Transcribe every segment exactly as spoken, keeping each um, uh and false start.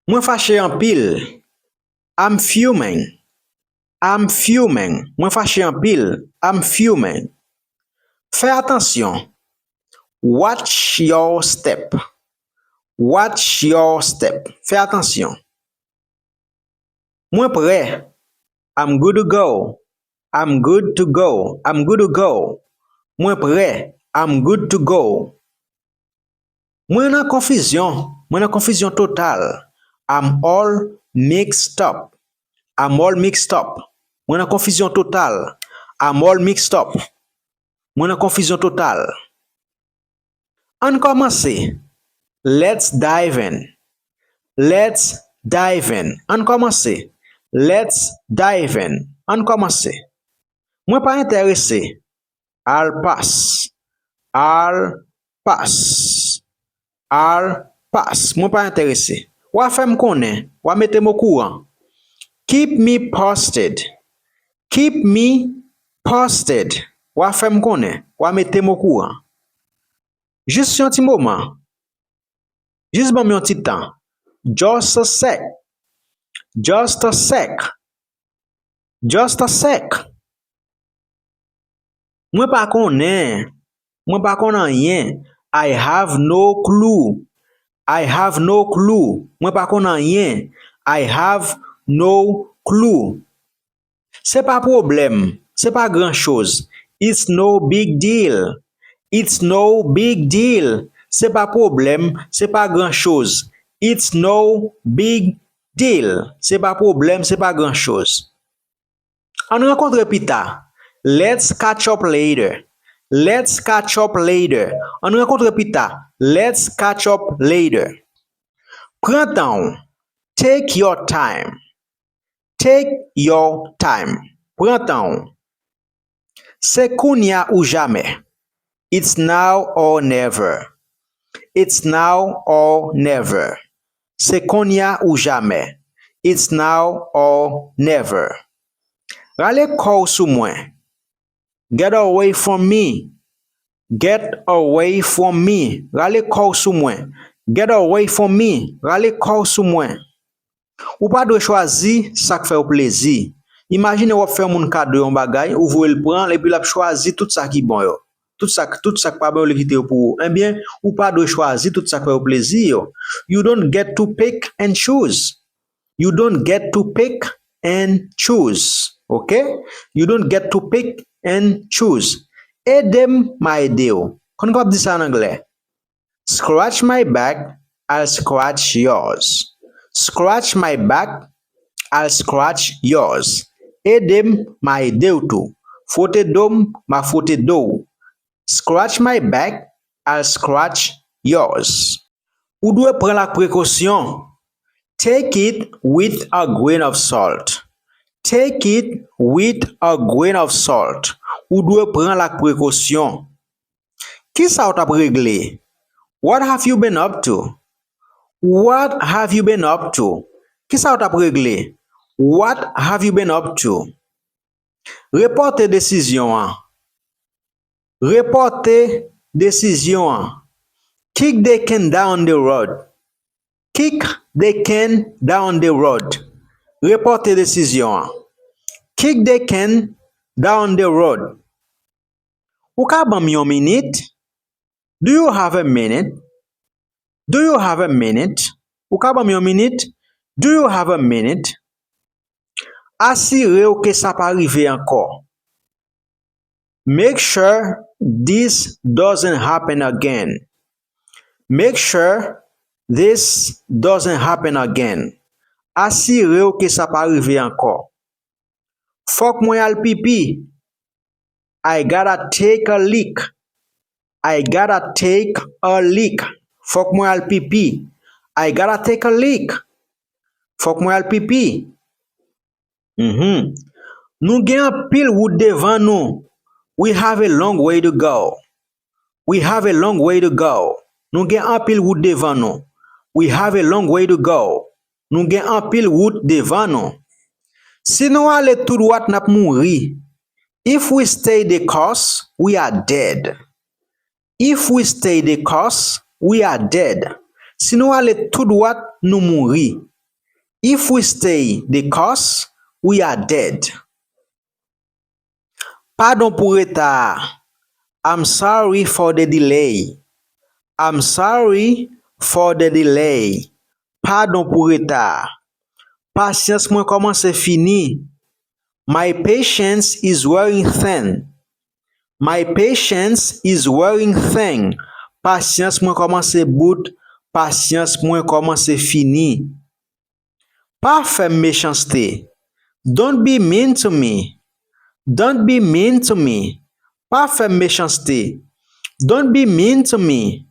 Mwen fache anpil. I'm fuming. I'm fuming. Mwen fache anpil. I'm fuming. Fè atansyon. Watch your step. Watch your step. Fè atansyon. Mwen prè. I'm good to go. I'm good to go. I'm good to go. Mwen prè. I'm good to go. Mwen nan konfizyon. Mwen nan konfizyon total. I'm all mixed up. I'm all mixed up. Mwen nan konfizyon total. I'm all mixed up. Mwen nan konfizyon total. Ann kòmanse. Let's dive in. Let's dive in. Ann kòmanse. Let's dive in. Ann kòmanse. Mwen pa enterese. I'll pass. I'll pass. I'll pass. Mwen pa enterese. W a fè m konnen. W a mete m okouran. Keep me posted. Keep me posted. W a fè m konnen. W a mete m okouran. Jis yon ti moman. Jis ban m yon ti tan. Just a sec. Just a sec. Just a sec. Mwen pa konnen. Mwen pa konn anyen. I have no clue. I have no clue. Mwen pa konn anyen. I have no clue. Se pa pwoblèm. Se pa gran choz. It's no big deal. It's no big deal. Se pa pwoblèm. Se pa gran choz. It's no big deal. Se pa pwoblèm. Se pa gran choz. Ann rankontre pita. Let's catch up later. Let's catch up later. Ann rankontre pita. Let's catch up later. Pran tan w. Take your time. Take your time. Pran tan w. Se kounye a ou jamè. It's now or never. It's now or never. Se kounye a ou jamè. It's now or never. Rale kò w sou mwen. Get away from me. Get away from me. Rale kò w sou mwen. Get away from me. Rale kò w sou mwen. Ou pa dwe chwazi sa k fè w plezi. Imajine w ap fè yon moun kado yon bagay, ou voye l pran l, epi l ap chwazi tout sa ki bon yo. Tout sa, tout sa k pa bon yo, li kite yo pou ou. Ebyen, ou pa dwe chwazi tout sa k fè w plezi yo. You don't get to pick and choose. You don't get to pick and choose. Ok? You don't get to pick and choose. Ede m, m a ede w. Konn kòman ap di sa an anglè? Scratch my back, I'll scratch yours. Scratch my back, I'll scratch yours. Ede m, m a ede w tou. Fwote do m, m a fwote do w. Scratch my back, I'll scratch yours. Ou dwe pran l ak prekosyon. Take it with a grain of salt. Take it with a grain of salt. Ou dwe pran l ak prekosyon. Kisa w t ap regle? What have you been up to? What have you been up to? Kisa w t ap regle? What have you been up to? Repòte desizyon an. Repòte desizyon an. Kick the can down the road. Kick the can down the road. Repòte desizyon an. Kick the can down the road. Ou ka ban m yon minit? Do you have a minute? Do you have a minute? Ou ka ban m yon minit? Do you have a minute? Asire w ke sa pa rive ankò. Make sure this doesn't happen again. Make sure this doesn't happen again. Asire w ke sa pa rive ankò. Fòk mwen al pipi. I gotta take a leak. I gotta take a leak. Fòk mwen al pipi. I gotta take a leak. Fòk mwen al pipi. Mhm. Nou gen anpil wout devan nou. We have a long way to go. We have a long way to go. Nou gen anpil wout devan nou. We have a long way to go. Nou gen anpil wout devan nou. Si nou ale tou dwat, n ap mouri. If we stay the course, we are dead. If we stay the course, we are dead. Si nou ale tou dwat, nou mouri. If we stay the course, we are dead. Padon pou reta a. I'm sorry for the delay. I'm sorry for the delay. Padon pou reta a. Pasyans mwen kòmanse fini. My patience is wearing thin. My patience is wearing thin. Pasyans mwen kòmanse bout. Pasyans mwen kòmanse fini. Pa fè m mechanste. Don't be mean to me. Don't be mean to me. Pa fè m mechanste. Don't be mean to me.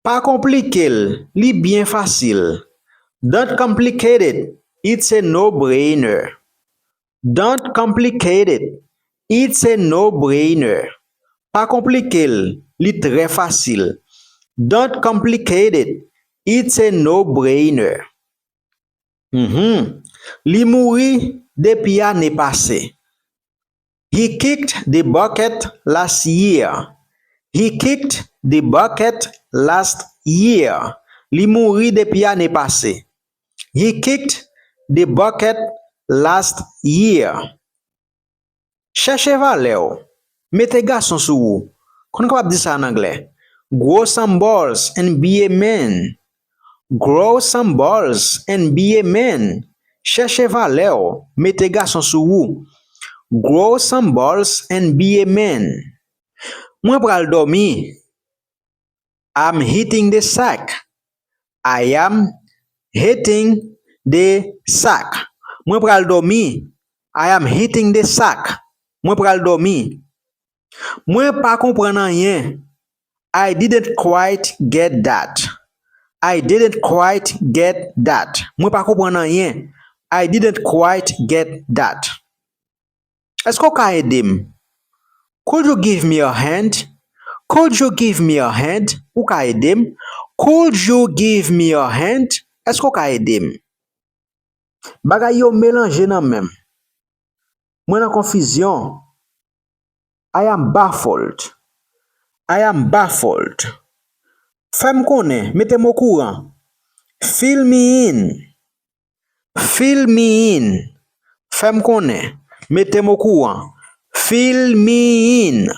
Pa konplike l, li byen fasil. Don't complicate it, it's a no-brainer. Don't complicate it, it's a no-brainer. Pa konplike l, li trè fasil. Don't complicate it, it's a no-brainer. Mhm. Li mouri depi ane pase. He kicked the bucket last year. He kicked the bucket last year. Li mouri depi ane pase. He kicked the bucket last year. Chèche valè w. Mete gason sou ou. Konn kapab di sa an anglè. Grow some balls and be a man. Grow some balls and be a man. Chèche valè w. Mete gason sou ou. Grow some balls and be a man. Mwen pral dòmi. I'm hitting the sack. I am hitting the sack. Mwen pral dòmi. I am hitting the sack. Mwen pral dòmi. Mwen pa konprann anyen. I didn't quite get that. I didn't quite get that. Mwen pa konprann anyen. I didn't quite get that. Èske w ka ede m? Could you give me a hand? Could you give me a hand? Ou ka ede m? Could you give me a hand? Èske w ka ede m? Bagay yo melanje nan men m. Mwen nan konfizyon. I am baffled. I am baffled. Fè m konnen, mete m okouran. Fill me in. Fill me in. Fè m konnen, mete m okouran. Fill me in.